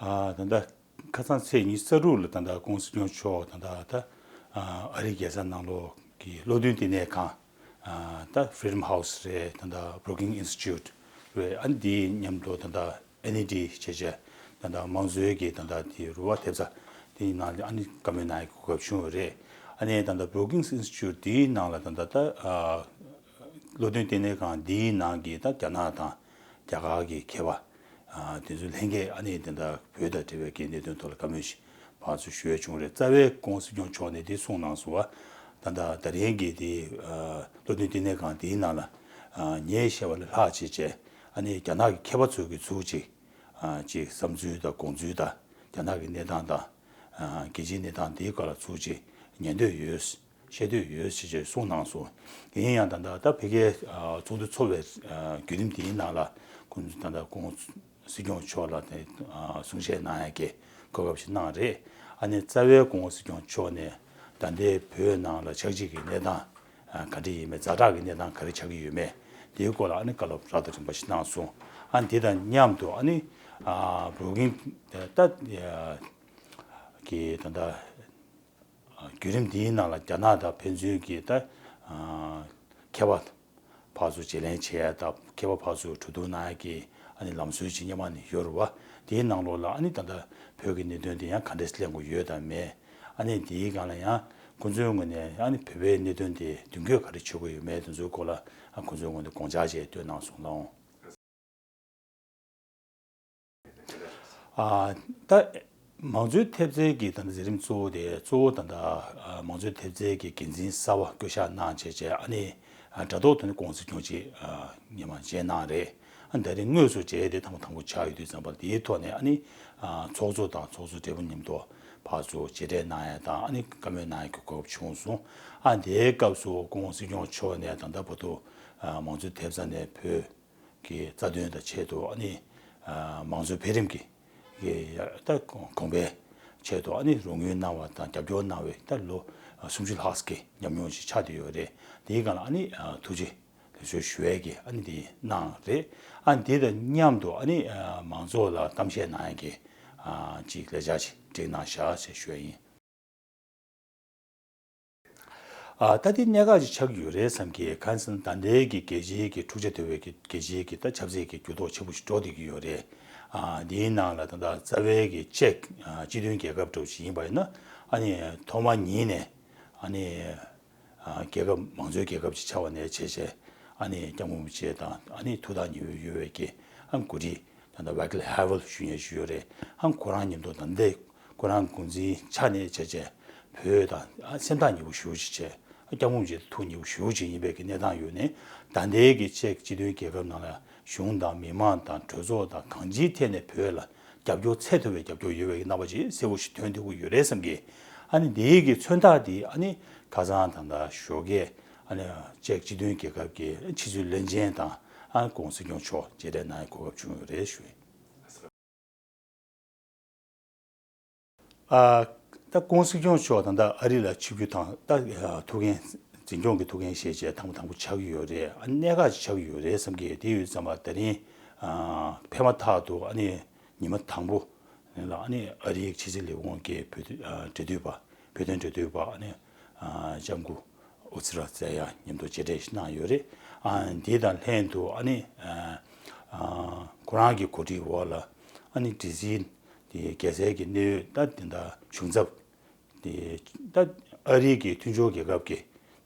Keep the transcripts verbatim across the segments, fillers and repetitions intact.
ཨ། ད་ལྟ་ཁ་སང་ཚེས་ཉི་ཤུ་རྩ་དྲུག་ལ་ད་ལྟ་སྐུ་ངོ་སྲིད་སྐྱོང་མཆོག་ད་ལྟ་ད་ཨ་རིའི་རྒྱལ་ས་ནང་ལོགས་ཀྱི་བློ་མཐུན་བསྟི་གནས་ཁང་། ཨ། ད་Freedom House རེད། ད་ལྟ་Brookings Institute རེད། ཨ་ནི་དེའི་མཉམ་དུ་ད་ལྟ་ཨེན་ཨི་ཊི་བྱས་བྱས་ད་ལྟ་དམངས་གཙོའི་གི་ད་ལྟ་དེ་རུ་བ་ཐེབས་རྩ་དེའི་ནང་ལ་ཨ་ནི་བཀའ་མོལ་གནང་ཡའི་གོ་སྐབས་བྱུང་ཡོད་རེད། ཨ་ནི་ད་ལྟ་Brookings Institute དེའི་ནང་ལ་ད་ལྟ་ད་ཨ་བློ་མཐུན་བསྟི་གནས་ཁང་དེའི་ནང་གི་ད་རྒྱ་ནག་དང་རྒྱ་གར་གྱི་མཁས་པ། ཨ། དེ་ཚོའི་ལྷན་རྒྱས་ཨ་ནི་དེ་འདྲ་བོད་དང་འབྲེལ་བའི་གི་གནད་དོན་ཐོག་ལ་བཀའ་མོལ་ཞིག་ཕར་ཚུར་ཞུ་ཡས་བྱུང་རེད། རྩ་བའི་སྐུ་ངོ་སྲིད་སྐྱོང་མཆོག་ནས་དེ་གསུངས་གནང་སོང་བ། ད་ལྟ་ད་རིང་གི་དེ་ཨ་བློ་མཐུན་བསྟི་གནས་ཁང་དེའི་ནང་ལ་ཨ་ངས་བཤད་པ་ལས་ལྷག་བྱས་བྱས་ཨ་ནི་རྒྱ་ནག་གི་མཁས་པ་ཚོ་གི་ཚུར་ཅིག་ཨ་ཅིག་བསམ་ཚུལ་དང་དགོངས་ཚུལ་དང་རྒྱ་ནག་གི་གནས་སྟངས་དང་ཨ་རྒྱལ་སྤྱིའི་གནས་སྟངས་དེའི་སྐོར་ལ་ཚུར་ཅིག་ཉན་འདོད་ཡོད། བཤད་འདོད་ཡོད་ཞེས་བྱས་གསུངས་གནང་སོང་། ཡིན་ཡང་ད་ལྟ་ད་ཕ་གིའི་ཨ་ཚོགས་འདུ་ཚོགས་པའི་ཨ་བརྒྱུད་རིམ་དེའི་ནང་ལ་ཁོང་ཚོས་ད་ལྟ་སྐུ་ངོ་སྲིད་སྐྱོང་མཆོག་ལ་དེ་ཨ་གསུང་བཤད་གནང་ཡ་གི་གོ་སྐབས་ཤིག་གནང་རེད། ཨ་ནི་རྩ་བའི་སྐུ་ངོ་སྲིད་སྐྱོང་མཆོག་ནས་ད་ལྟའི་བོད་ནང་ལ་ཆགས་འཇིག་གི་གནས་སྟངས་ཨ་ག་འདྲ་ཡིན་མེད། ཛ་དྲག་གི་གནས་སྟངས་ག་རེ་ཆགས་ཀྱི་ཡོད་མེད་དེའི་སྐོར་ལ་ཨ་ནི་བཀའ་སློབ་རབ་དང་རིམ་པ་ཞིག་གནང་སོང་། ཨ་ནི་དེ་དང་མཉམ་དུ་ཨ་ནི་ཨ་Brookings་ད་ཨ་གི་ད་ལྟ་བརྒྱུད་རིམ་འདིའི་ནང་ལ་རྒྱ་ནག་དང་ཕན་ཚུན་གྱི་ད་ཨ་མཁས་པ་ཕར་ཚུར་བརྗེ་ལེན་བྱེད་ཡ་དང་མཁས་པ་ཕར་ཚུར་གྲོས་བསྡུར་གནང་ཡ་གི་ཨ་ནི་ལམ་སྲོལ་ཅིག་སྔོན་མ་ནས་ཡོད་རེད་བ། དེའི་ནང་ལོགས་ལ་ཨ་ནི་ད་ལྟ་བོད་ཀྱི་གནད་དོན་དེ་ཡང་ག་འདྲས་གླེང་དགོས་ཡོད་དམ་མེད། ཨ་ནི་དེའི་སྒང་ལ་ཡང་ཁོང་ཚོའི་ངོས་ནས་ཨ་ནི་བོད་པའི་གནད་དོན་དེ་མདུན་སྐྱོད་ག་རེ་བྱེད་དགོས་ཡོད་མེད་དེ་ཚོའི་སྐོར་ལ་ཨ་ཁོང་ཚོའི་ངོས་ནས་དགོངས་འཆར་ཅིག་བཏོན་གནང་སོང་ལགས། ཨ་ད་མང་གཙོའི་ཐེབས་རྩའི་གི་ད་ལྟ་མཛད་རིམ་གཙོ་བོ་དེ་གཙོ་བོ་ད་ལྟ་ཨ་མང་གཙོའི་ཐེབས་རྩའི་གི་འགན་འཛིན་གསར་པ་བསྐོ་གཞག་གནང་བྱས་བྱས་ཨ་ནི་ཨ་དྲ་ཐོག་ཐོག་ནས་སྐུ་ངོ་སྲིད་སྐྱོང་ཅིག་ཨ་སྔོན་མ་མཇལ་གནང་རེད། ཨ་ད་རེས་དངོས་སུ་མཇལ་ཏེ་ཐེངས་མ་དང་པོ་ཆགས་ཡོད་དུས་ཙམ་པ་ལ་དེའི་ཐོག་ནས་ཨ་ནི་ཨ་ཚོགས་གཙོ་དང་ཚོགས་གཙོ་སྦྲེལ་པོ་མཉམ་དུ་ཕར་ཚུར་མཇལ་འཕྲད་གནང་ཡ་དང་ཨ་ནི་བཀའ་མོལ་གནང་ཡ་གི་གོ་སྐབས་བྱུང་སོང་། ཨ་དེའི་སྐབས་སུ་སྐུ་ངོ་སྲིད་སྐྱོང་མཆོག་ནས་ད་ལྟ་བར་དུ་ཨ་མང་གཙོའི་ཐེབས་རྩ་ནས་བོད་ཀྱི་རྩ་དོན་དང་ཆེད་དུ་ཨ་ནི་ཨ་མང་གཙོའི་འཕེལ་རིམ་གྱི་གི་ད་གོང་འཕེལ་ཆེད་དུ་ཨ་ནི་རོགས་དངུལ་གནང་བ་དང་རྒྱབ་སྐྱོར་གནང་བའི་ད་ལོ་ཨ་སུམ་ཅུ་ལྷག་གི་ཉམས་མྱོང་ཞིག་ཆགས་བསྡད་ཡོད་རེད། དེའི་སྒང་ལ་ཨ་ནི་ཨ་ཐུགས་རྗེ་ལེགས་གསོལ་ཞུ་ཡས་ཀྱི་ཨ་ནི་དེ་གནང་རེད། ཨ་ནི་དེ་དང་མཉམ་དུ་ཨ་ནི་ཨ་མང་ཚོགས་ལ་གཏམ་བཤད་གནང་ཡས་ཀྱི་ཨ་ཅིག་ལས་འཆར་ཅིག་སྒྲིག་གནང་བཞག་ཅེས་ཞུ་ཡས་ཡིན། ཨ་ད་དེ་གནད་འགག་ཅིག་ཆགས་ཀྱི་ཡོད་རེད་བསམ་གྱི། གང་ཟེར་ན་ད་ལྟའི་གི་རྒྱལ་སྤྱིའི་གི་འཁྲུག་ཆ་དོད་པའི་གི་རྒྱལ་སྤྱིའི་གི་ད་ཆབ་སྲིད་ཀྱི་འགྱུར་ལྡོག་ཆེན་པོ་ཞིག་འགྲོ་བསྡད་ཀྱི་ཡོད་རེད། ཨ་དེའི་ནང་ལ་ད་ལྟ་རྩ་བའི་གི་ཅེཀ་ཨ་སྤྱི་མཐུན་རྒྱལ་ཁབ་འདྲ་བོ་ཞིག་ཡིན་པ་ཡིན་ན་ཨ་ནི་ཐོག་མ་ཉིད་ནས་ཨ་ནི་ཨ་རྒྱལ་ཁབ་མང་གཙོའི་རྒྱལ་ཁབ་ཅིག་ཆགས་པ་ནས་བྱས་བྱས་ཨ་ནི་སྐྱབས་མགོན་རིན་པོ་ཆེ་དང་ཨ་ནི་ཐུགས་ཐག་ཉེ་བོ་ཡོད་པའི་གི་ཨ་འགོ་ཁྲིད་ད་ལྟ་ཝེ་ཀལ་ཧེ་ཝལ་ཞུ་མཁན་ཞིག་ཡོད་རེད། ཨ་ཁོ་རང་མཉམ་དུ་ད་ལྟའི་ཁོ་རང་འགོ་འཛིན་ཆ་ནས་བྱས་བྱས་བོད་དང་ཨ་སེམས་ཐག་ཉེ་བོ་ཞེ་པོ་ཅིག་བྱས་ཨ་སྐྱབས་མགོན་རིན་པོ་ཆེ་ཐུགས་ཉེ་བོ་ཞེ་པོ་ཅིག་ཡིན་པའི་གི་གནས་སྟངས་ཡོད་ནས་ད་ལྟའི་གི་ཅེཀ་སྤྱི་མཐུན་རྒྱལ་ཁབ་ནང་ལ་གཞུང་དང་མི་མང་དང་གྲོས་ཚོགས་དང་གང་ཅིའི་ཐད་ནས་བོད་ལ་རྒྱབ་སྐྱོར་ཚད་མཐོ་བའི་རྒྱབ་སྐྱོར་ཡོད་པའི་རྣམ་པ་ཅིག་གསལ་པོ་ཞིག་ཐོན་ཐུབ་ཀྱི་ཡོད་རེད་བསམ་གི། ཨ་ནི་དེའི་གི་མཚོན་རྟགས་དེ་ཨ་ནི་ཁ་སང་ད་ལྟ་ཞོགས་ཀས་ཨ་ནི་ཅེཀ་སྤྱི་མཐུན་རྒྱལ་ཁབ་ཀྱི་ཕྱི་སྲིད་བློན་ཆེན་དང་ཨ་ནི་སྐུ་ངོ་སྲིད་སྐྱོང་མཆོག་མཇལ་འཕྲད་གནང་ཡའི་གོ་སྐབས་བྱུང་ཡོད་རེད་ཞུ་ཡིན། ཨ་ད་སྐུ་ངོ་སྲིད་སྐྱོང་མཆོག་ད་ལྟ་ཨ་རི་ལ་ཆིབས་བསྒྱུར་དང་ད་ཐུགས་འགན་འཛིན་སྐྱོང་གི་ཐུགས་འགན་བཞེས་བྱས་ཐེངས་མ་དང་པོ་ཆགས་ཀྱི་ཡོད་རེད། ཨ་གནད་འགག་ཅིག་ཆགས་ཀྱི་ཡོད་རེད་བསམ་གི། དེ་ཡོད་ཙམ་པ་ད་རིང་ཨ་ཕེབས་མ་ཐག་ཏུ་ཨ་ནི་ཉི་མ་དང་པོ་ལ་ཨ་ནི་ཨ་རིའི་ཕྱི་སྲིད་ལས་ཁུངས་ཀྱི་བོད་དོན་ཨ་འབྲེལ་མཐུད་པ་བོད་དོན་འབྲེལ་མཐུད་པ་ཨ་ནི་ཨ་ལྕམ་སྐུ་ཨོ་ཙི་ར་ཛེ་ཡ་མཉམ་དུ་མཇལ་འཕྲད་ཞིག་གནང་ཡོད་རེད། ཨ་འདི་དང་ལྷན་དུ་ཨ་ནི་ཨ་ཨ་ཁོ་རང་གི་གོ་སྒྲིག་འོག་ལ་ཨ་ནི་ཌི་སི་དེ་རྒྱལ་སའི་གི་གནད་ཡོད་ད་དེ་འདྲ་གཞུང་ཚབ་དེ་ད་ཨ་རིའི་གི་མཐུན་ཕྱོགས་རྒྱལ་ཁབ་ཀྱི་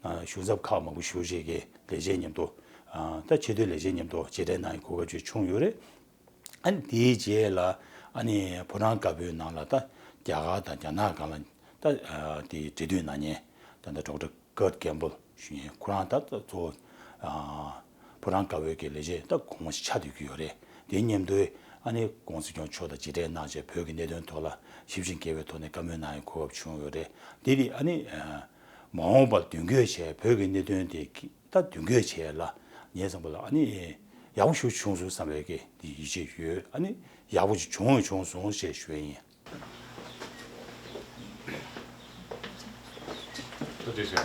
ཨ་གཞུང་ཚབ་ཁག་མང་པོ་ཞེ་པོ་ཅིག་གི་ལས་བྱེད་མཉམ་དུ་ཨ་ད་ཆེས་མཐོའི་ལས་བྱེད་མཉམ་དུ་མཇལ་འཕྲད་གནང་ཡའི་གོ་སྐབས་ཅིག་བྱུང་ཡོད་རེད། ཨ་ནི་དེའི་རྗེས་ལ་ཨ་ནི་ཕོ་བྲང་དཀར་པོའི་ནང་ལ་ད་རྒྱ་གར་དང་རྒྱ་ནག་སྒང་ལ་ད་ཨ་དེ་འབྲེལ་མཐུད་གནང་མཁན་ད་ལྟ་ཌོག་ཊར་ཀར་ཊི་ཀེམ་པལ་ཞུ་མཁན་ཁོ་རང་ད་གཙོ་བོ་ཨ་ཕོ་བྲང་དཀར་པོའི་གི་ལས་བྱེད་ད་གོང་མ་ཞིག་ཆགས་བསྡད་ཀྱི་ཡོད་རེད། དེ་མཉམ་དུ་ཨ་ནི་སྐུ་ངོ་སྲིད་སྐྱོང་མཆོག་དང་མཇལ་འཕྲད་གནང་བྱས་བོད་ཀྱི་གནད་དོན་ཐོག་ལ་ཞིབ་ཅིང་རྒྱས་པའི་ཐོག་ནས་བཀའ་མོལ་གནང་ཡའི་གོ་སྐབས་བྱུང་ཡོད་རེད། དེ་དེ་ཨ་ནི་ཨ་མ་འོངས་པར་མདུན་སྐྱོད་བྱས་བོད་ཀྱི་གནད་དོན་དེ་ད་མདུན་སྐྱོད་བྱས་ལ་ངས་བསམ་པ་ལ་ཨ་ནི་ཡག་པོ་ཞིག་བྱུང་སོང་བསམ་པའི་གི་དེ་ཡིད་ཆེས་ཡོད། ཨ་ནི་ཡག་པོ་ཞིག་བྱུང་བ་བྱུང་སོང་ཞེས་ཞུ་ཡ་ཡིན། ཐུགས་རྗེ་ཆེ།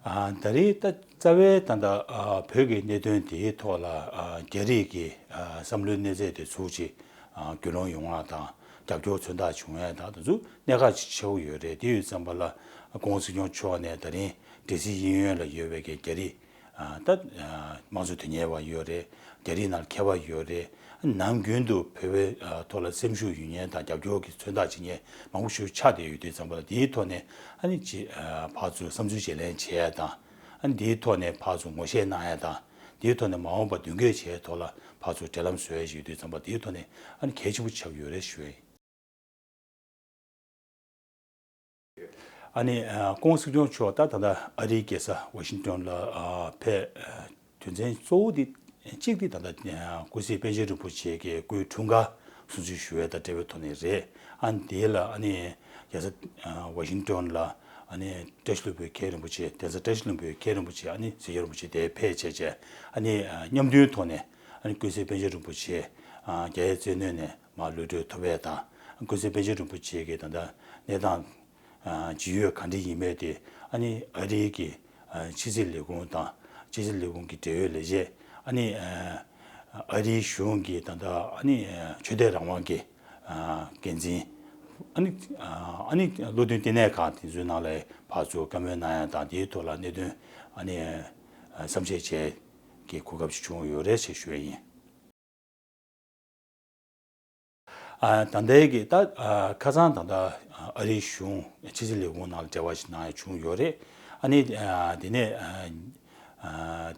ཨ་ད་རེས་ད་རྩ་བའི་ད་ལྟ་ཨ་བོད་ཀྱི་གནད་དོན་དེའི་ཐོག་ལ་ཨ་རྒྱ་རིགས་ཀྱི་ཨ་བསམ་བློའི་གནས་ཚད་དེ་ཚུར་ཅིག་ཨ་རྒྱུས་ལོན་ཡོང་བ་དང་ རྒྱབ་སྐྱོར་མཚོན་རྟགས་བྱུང་ཡས་དང་དེ་ཚོ་གནད་འགག་ཅིག་ཆགས་ཀྱི་ཡོད་རེད། དེ་ཡོད་ཙམ་པ་ལ་༸གོང་ས་༸སྐྱབས་མགོན་མཆོག་ནས་ད་རིང་འབྲས་སིལ་གཡས་གཡོན་ལ་ཡོད་པའི་གི་རྒྱ་རིགས་ད་དམངས་གཙོ་དོན་གཉེར་བ་ཡོད་རེད། རྒྱ་རིགས་ནང་མཁས་པ་ཡོད་རེད། ནམ་རྒྱུན་དུ་བོད་པའི་ཐོག་ལ་སེམས་ཤུགས་ཡོད་མཁན་དང་རྒྱབ་སྐྱོར་གྱི་མཚོན་རྟགས་བྱེད་མཁན་མང་པོ་ཞིག་ཆགས་བསྡད་ཡོད་དུས་ཙམ་པ་ལ་དེའི་ཐོག་ནས་ཨ་ནི་ཅི་ཕར་ཚུར་བསམ་ཚུལ་བརྗེ་ལེན་བྱེད་ཡས་དང་ཨ་ནི་དེའི་ཐོག་ནས་ཕར་ཚུར་ངོ་ཤེས་གནང་ཡས་དང་དེའི་ཐོག་ནས་མ་འོངས་པ་མདུན་སྐྱོད་བྱེད་ཡས་ཐོག་ལ་ཕར་ཚུར་འབྲེལ་ལམ་བཟོ་ཡས་ཞིག་ཡོད་དུས་ཙམ་པ་དེའི་ཐོག་ནས་ཨ་ནི་གལ་ཆེན་པོ་ཆགས་ཡོད་རེད་ཞུ་ཡས་ཡིན། ཨ་ནི་༸གོང་ས་༸སྐྱབས་མགོན་མཆོག་ད་ད་ལྟ་ཨ་རིའི་རྒྱལ་ས་ཝ་ཤིང་ཏོན་ལ་ཕེབས། དོན་ཚན་གཙོ་བོ་འདི་གཅིག་འདི་ད་ལྟ་ཀུན་གཟིགས་པཎ་ཆེན་རིན་པོ་ཆེ་གི་སྐུའི་འཁྲུངས་སྐར་སྲུང་བརྩི་ཞུ་བའི་དང་འབྲེལ་བའི་ཐོག་ནས་རེད། ཨ་ནི་དེ་ལ་ཨ་ནི་རྒྱལ་ས་ཝ་ཤིང་ཏོན་ལ་ཨ་ནི་བཀྲ་ཤིས་ལྷུན་པོའི་མཁན་རིན་པོ་ཆེ་གདན་ས་བཀྲ་ཤིས་ལྷུན་པོའི་མཁན་རིན་པོ་ཆེ་ཨ་ནི་སེར་སྐྱ་རིན་པོ་ཆེ་དེ་ཕེབས་བྱས་བྱས་ཨ་ནི་མཉམ་མཐུན་ཐོག་ནས་ཨ་ནི་ཀུན་གཟིགས་པཎ་ཆེན་རིན་པོ་ཆེ་རྒྱལ་བའི་བཙན་གནོན་ནས་མར་གློད་གྲོལ་ཐོབ་པའི་དང་ཀུན་གཟིགས་པཎ་ཆེན་རིན་པོ་ཆེ་གི་ད་ལྟ་གནས་སྟངས་ཇི་ཡོད་ག་འདྲ་ཡིན་མིན་དེ་ཨ་ནི་ཨ་རིའི་གི་ཕྱི་སྲིད་ལས་ཁུངས་དང་ཕྱི་སྲིད་ལས་ཁུངས་ཀྱི་འབྲེལ་ཡོད་ལས་བྱེད་ཨ་ནི་ཨ་རིའི་གཞུང་གི་ད་ལྟ་ཨ་ནི་ཆོས་དད་རང་དབང་གི་འགན་འཛིན་ཨ་ནི་ཨ་ནི་བློ་མཐུན་ལྟེ་གནས་ཁང་དེ་ཚོའི་ནང་ལ་ཕར་ཚུར་བཀའ་མོལ་གནང་ཡ་དང་དེའི་ཐོག་ལ་གནད་དོན་ཨ་ནི་བསམ་ཤེས་བྱེད་ཀྱི་གོ་སྐབས་ཅིག་བྱུང་ཡོད་རེད་ཅེས་ཞུ་ཡ་ཡིན། ཨ་ད་ལྟའི་གི་ད་ཨ་ཁ་སང་ད་ལྟ་ཨ་རིའི་གཞུང་ཕྱི་སྲིད་ལས་ཁུངས་ནང་ལ་འབྲེལ་བ་ཞིག་གནང་ཡ་བྱུང་ཡོད་རེད། ཨ་ནི་ཨ་དེ་ནས་ཨ་ཨ་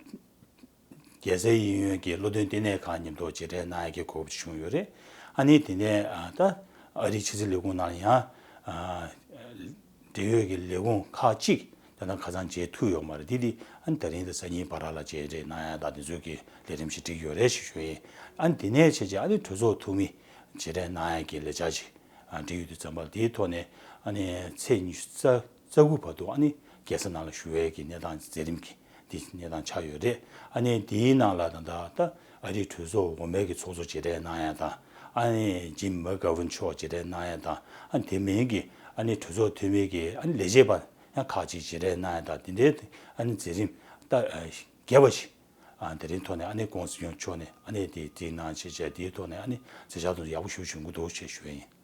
རྒྱལ་སའི་གཡས་གཡོན་གྱི་བློ་མཐུན་ལྟེ་གནས་ཁང་མཉམ་དུ་མཇལ་འཕྲད་གནང་ཡ་གི་གོ་སྐབས་ཞིག་བྱུང་ཡོད་རེད། ཨ་ནི་དེ་ནས་ཨ་ད་ཨ་རིའི་ཕྱི་སྲིད་ལས་ཁུངས་ནང་ལ་ཡང་ཨ་འབྲེལ་ཡོད་ཀྱི་ལས་ཁུངས་ཁག་ཅིག་ད་ལྟ་ཁ་སང་མཇལ་ཐུབ་ཡོད་མ་རེད། དེ་དེ་ཨ་ནི་ད་རིང་དང་སང་ཉིན་བར་ལ་མཇལ་འཕྲད་གནང་ཡ་དང་དེ་ཚོའི་གི་ལས་རིམ་ཞིག་བསྒྲིགས་ཡོད་རེད་ཞེས་ཞུ་ཡིན། ཨ་ནི་དེ་ནས་བྱས་རྗེས་ཨ་ནི་གྲོས་ཚོགས་འཐུས་མི་མཇལ་འཕྲད་གནང་ཡ་གི་ལས་འཆར་ཞིག་ཨ་བསྒྲིགས་ཡོད་དུས་ཙམ་པ་དེའི་ཐོག་ནས་ཨ་ནི་ཚེས་ཉི་ཤུ་རྩ་རྩ་དགུ་བར་དུ་ཨ་ནི་རྒྱལ་ས་ནང་ལ་བཞུགས་ཡ་གི་གནས་སྟངས་མཛད་རིམ་གྱི་འདི་གནས་སྟངས་ཆགས་ཡོད་རེད། ཨ་ནི་དེའི་ནང་ལ་ད་ལྟ་ད་ཨ་རིའི་གྲོས་ཚོགས་འོག་མའི་གི་ཚོགས་གཙོ་མཇལ་འཕྲད་གནང་ཡ་དང་ཨ་ནི་ཇིམ་མེག་གྷ་ཝན་མཆོག་མཇལ་འཕྲད་གནང་ཡ་དང་ཨ་ནི་དེ་མིན་གྱི་ཨ་ནི་གྲོས་ཚོགས་འཐུས་མི་གི་ཨ་ནི་ལས་བྱེད་པ་ཡང་ཁག་ཅིག་མཇལ་འཕྲད་གནང་ཡ་དང་དེ་འདྲའི་ཨ་ནི་མཛད་རིམ་ད་རྒྱས་པ་ཞིག་ཨ་དེ་རིང་ཐོག་ནས་ཨ་ནི་༸གོང་ས་༸སྐྱབས་མགོན་མཆོག་ནས་ཨ་ནི་དེ་དེའི་ནང་ཆེད་བྱས་དེའི་ཐོག་ནས་ཨ་ནི་མཛད་འཆར་དེ་ཚོ་ཡག་པོ་ཞེ་པོ་བྱུང་གི་འདུག་ཅེས་ཞུ་ཡ་ཡིན།